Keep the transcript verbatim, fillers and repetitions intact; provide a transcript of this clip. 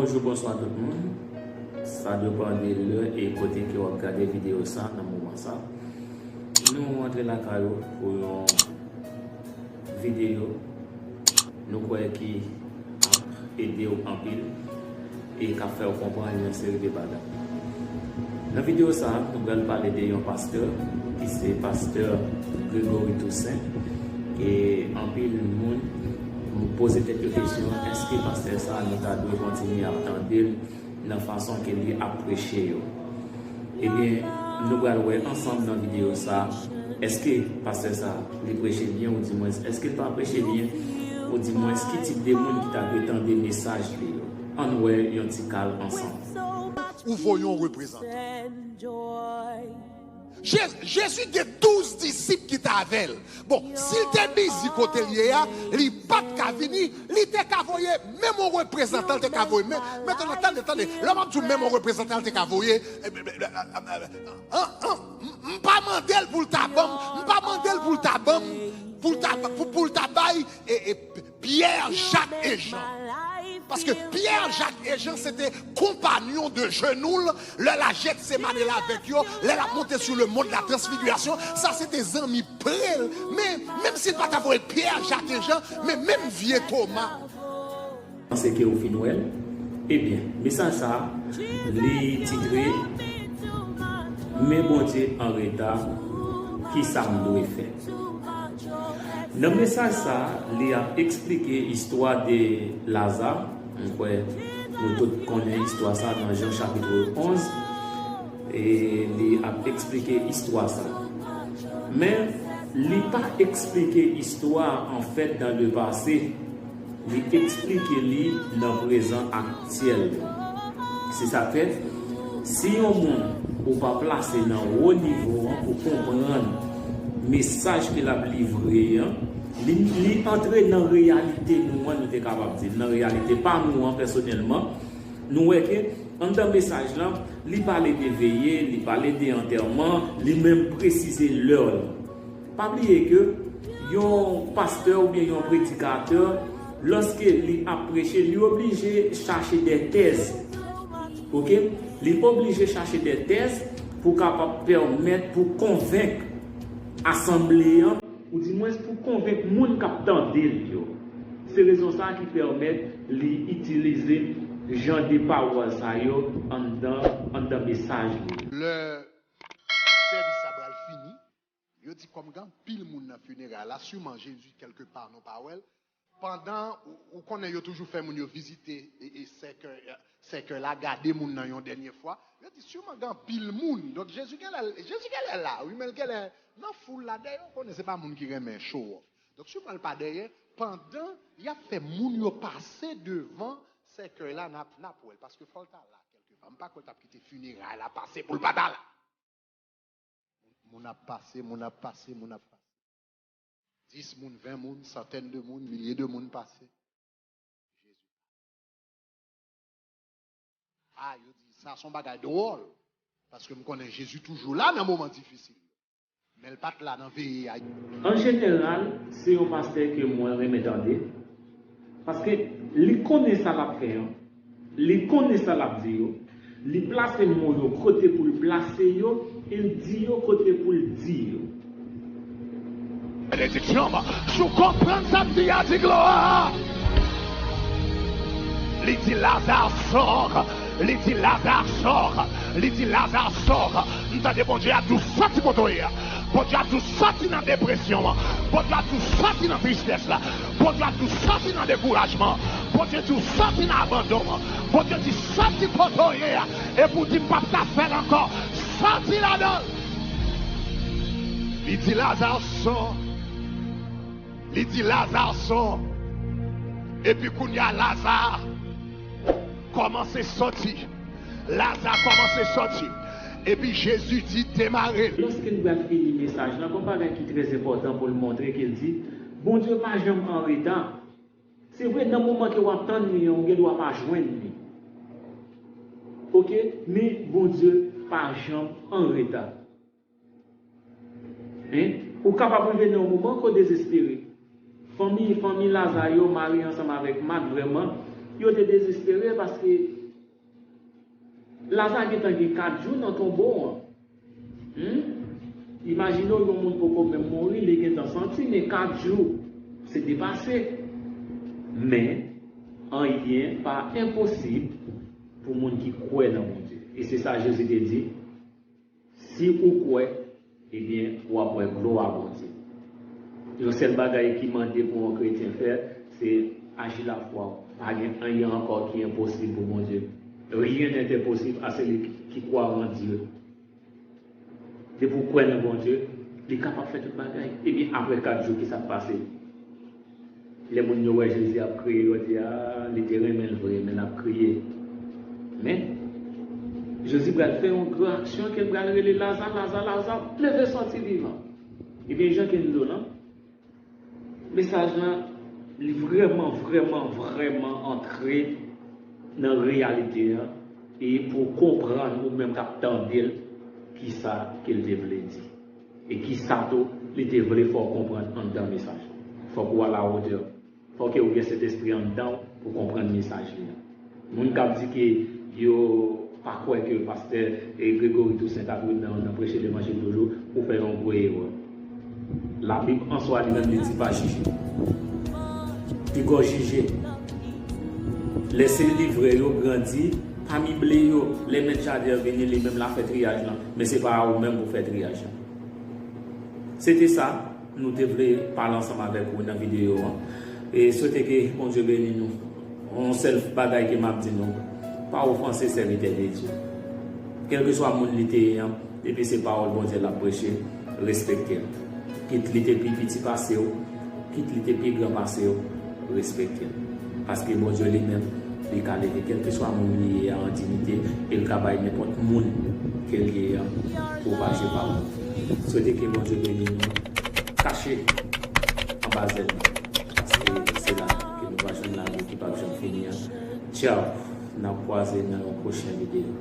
Bonjou, bonswa tout moun. Sa depann de lè e kote ke w ap gade videyo sa nan moman sa. Nou antre lakay ou pou yon videyo nou kwè ki ap ede w anpil e k ap fè w konprann yon seri de bagay. Nan videyo sa, nou pral pale de yon pastè ki se pastè Gregory Toussaint. E anpil moun poze tèt yo kesyon, èske pastè sa nou ta dwe kontinye ap tande l nan fason ke li ap preche yo? Ebyen, nou pral wè ansanm nan videyo sa, èske pastè sa li preche byen, oudimwens èske l pa preche byen, oudimwens ki tip de moun ki ta dwe tande mesaj li yo? Ann wè yon ti kal ansanm. Ou voye yon reprezantan. Jezi gen douz disip ki t avè l. Bon, si l te bizi kote l ye a, li pa t ka vini, li te ka voye menm yon reprezantan, l te ka voye men. Mentnan, tande, tande, lè m ap di w menm yon reprezantan, l te ka voye. M pa mande l pou l ta ban m, m pa mande l pou l ta ban m, pou l ta, pou, pou l ta bay e, e, Pyè, Jak e Jan. Paske Pyè, Jak e Jan se te konpanyon de jenou l lè l a Jètsemane l avèk yo, lè l ap monte sou le mont la transfigirasyon. Sa se te zanmi pre l. Men, menm si l pa ta voye Pyè, Jak e Jan, men menm vye Toma. Panse ke ou fin wè l? Ebyen, mesaj sa a, li titre Men Bondye an reta, kisa m dwe fè? Nan mesaj sa a, li ap eksplike istwa de Laza. M kwè nou tout konnen istwa sa a nan Jan chapit onz. E li ap eksplike istwa sa a. Men, li pa eksplike istwa a anfèt dan le pase. Li eksplike li nan prezan aktyèl. Se sa k fè, si yon moun ou pa plase nan wo nivo an pou konprann mesaj ke l ap livre an, li, li antre nan reyalite nou an, nou te kapab di, nan reyalite pa nou an pèsonèlman, nou wè ke anndan mesaj lan, li pale de veye, li pale de antèman, li menm presize lè lan. Pa bliye ke yon pastè oubyen yon predikatè, lòske li ap preche, li oblije chache de tèz. Oke? Li oblije chache de tèz pou kapab pèmèt, pou konvenk asanble an, oudimwens pou konvenk moun k ap tande l yo. Se rezon sa a ki pèmèt li itilize jan de pawòl sa yo anndan, anndan mesaj li. Lè sèvis sa pral fini, yo di kòm gen anpil moun nan fineray la, siman Jezi kèlkepa nou pa wè l. Pandan ou, ou konnen yo toujou fè moun yo vizite e, e sèkèy, sèkèy la, gade moun nan yon dènye fwa. Yo di siman gen anpil moun. Donk Jezi genlè, Jezi genlè la, wi, men l genlè nan foul la. Dèyè, ou konnen se pa moun ki renmen show off. Donk siman l pa dèyè. Pandan y ap fè moun yo pase devan sèkèy la, n ap, n ap wè l. Paske fò l ta la kèlkepa. M pa kwè l t ap kite fineray la pase pou l pa ta la. Moun ap pase, moun ap pase, moun ap pase. Dis moun, ven moun, santèn de moun, milye de moun pase. Jezi. A, yo di, sa se yon bagay dwòl. Paske m konnen Jezi toujou la nan moman difisil yo. Men l pa t la nan veye a. An jeneral, se yon pastè ke mwen renmen tande. Paske li konnen sa l ap fè an. Li konnen sa l ap di yo. Li plase mo yo kote pou l plase yo, e l di yo kote pou l di yo. Benediksyon, si w konprann sa m di a, di glwa. Li di, Laza, sò. Li di, Laza, sò. Li di, Laza, sò. M tande Bondye ap di w sòti kote w ye a. Bondye ap di w sòti nan depresyon an. Bondye ap di w sòti nan tristès la. Bondye ap di w sòti nan dekourajman an. Bondye di w sòti nan abandon an. Bondye di sòti kote w ye a. Epi w di m p ap ka fè l ankò. Sòti ladan l. Li di Laza sò. Li di Laza sò. Epi kounye a Laza kòmanse sòti. Laza kòmanse sòti. Epi Jezi di, demare l. Lòske l pral fini mesaj lan, gon bagay ki trè enpòtan pou l montre ke l di, Bondye pa janm an reta. Se vre, nan moman ke w ap tann li an, ou gen dwa pa jwenn li. Oke? Men Bondye pa janm an reta. Hein? Ou kapab rive nan yon moman ke w dezespere. Fanmi, fanmi Laza yo, Mari ansanm avèk Mat, vrèman, Yo te dezespere paske Laza gentan gen kat jou nan tonbo an. Hmm? Imajine w, yon moun poko menm mouri, li gentan santi, men kat jou, se depase. Men, anyen pa enposib pou moun ki kwè nan Bondye. E se sa Jezi te di, si ou kwè, ebyen, w ap wè glwa Bondye. Yon sèl bagay ki mande pou yon kretyen fè, se aji lafwa w. Pa gen anyen ankò ki enposib pou Bondye. Rien n'est impossible à celui qui croit en Dieu. Depi w kwè nan Bondye, li kapab fè tout bagay. Ebyen, apre kat jou, ki sa k pase? Lè moun yo wè Jezi ap kriye, yo di, "A, li te renmen l vre, men l ap kriye." Men, Jezi pral fè yon gran aksyon ke l pral rele, "Laza, Laza, Laza, leve sòti vivan." Ebyen, jan ke n di w lan, mesaj lan, li vrèman, vrèman, vrèman antre nan reyalite an, e pou w konprann, ou menm k ap tande l, kisa ke l te vle di. E kisa tou li te vle fè w konprann anndan mesaj la. Fòk ou alawotè. Fòk ou gen Sentespri anndan w pou konprann mesaj li an. Moun k ap di ke yo pa kwè ke pastè e Gregory Toussaint t ap ret nan, nan preche levanjil toujou, ou fè yon gwo erè. Labib an swa li menm li di pa jije. Piga w jije. Lèse livre yo grandi pami ble yo. Lè mèt jaden an vini, li menm l a fè triyaj lan. Men se pa ou menm pou fè triyaj lan. Se te sa nou te vle pale ansanm avèk ou nan videyo an. E swete ke Bondye beni nou. Yon sèl bagay ke m ap di nou, pa ofanse sèvitè de Dye. Kèlkeswa moun li te ye an, depi se pawòl Bondye l ap preche, respekte l. Kit li te pi piti pase w, kit li te pi gran pase w, respekte l. Paske Bondye li menm, li ka leve kèlkeswa moun li ye a an diyite, e l ka bay nenpòt moun ke l ye a pou paje pawòl. Swete ke Bondye beni nou. Kache anba zèl li, paske se la ke nou va jwenn lavi ki p ap janm fini an. Tchaw, n ap kwaze nan yon pwochen videyo.